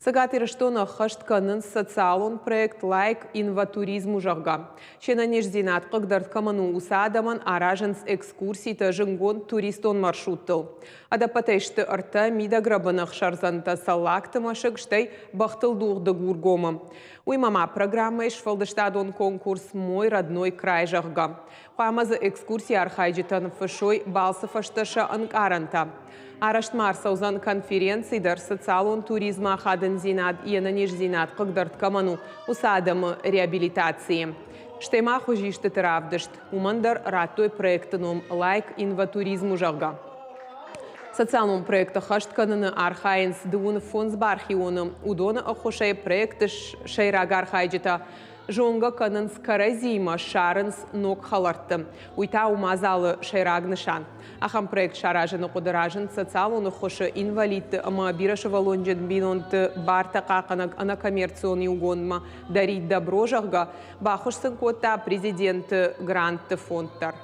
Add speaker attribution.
Speaker 1: Цӕгат Ирыстоны ӕххӕст кӕнынц социалон проект Лайк инватуризму, зӕгъгӕ. Се нӕниздзинад хъыгдӕрд кӕмӕн у, уыцы адӕмӕн аразынц экскурситӕ зынгонд туристон маршруттыл. Ӕдӕппӕтӕй сты ӕртӕ мидӕгрӕбыны ӕхсӕрдзӕнтӕ Цӕллагты мӕсыг, стӕй бӕхтыл дугъ Дыгургомы. Уыимӕ ма программӕйы сфӕлдыстадон конкурс «Мой родной край», зӕгъгӕ. Хъуамӕ дзы экскурсийы архайджытӕ ныффыссой балцы фӕстӕ сӕ ӕнкъарӕнтӕ. Арӕзт ма ӕрцӕудзӕн конференци дӕр социалон туризмы ахадындзинад, йе нӕниздзинад хъыгдӕрд кӕмӕн у, уыцы адӕмы реабилитацийы. Стӕй ма хуызистыты равдыст. Уымӕн дӕр радтой проекты ном «Лайк инватуризму», зӕгъгӕ. Социалон проекты хӕст кӕныны архайынц 35 бархионы. Уыдоны ӕххуысӕй проекты сӕйраг архайджытӕ зонгӕ кӕнынц кӕрӕдзиимӕ, ссарынц ног хӕлӕртты. Уый та у мадзалы сӕйраг нысан. Ахӕм проект саразыны хъуыды разынд социалон ӕххуысы, инвалидты ӕмӕ бирӕсывӕллонджын бинонты бартӕ хъахъхъӕнӕг ӕнӕкоммерцион иугондмӕ «Дарить добро», зӕгъгӕ, баххуыс сын кодта президенты грантты фонд дӕр.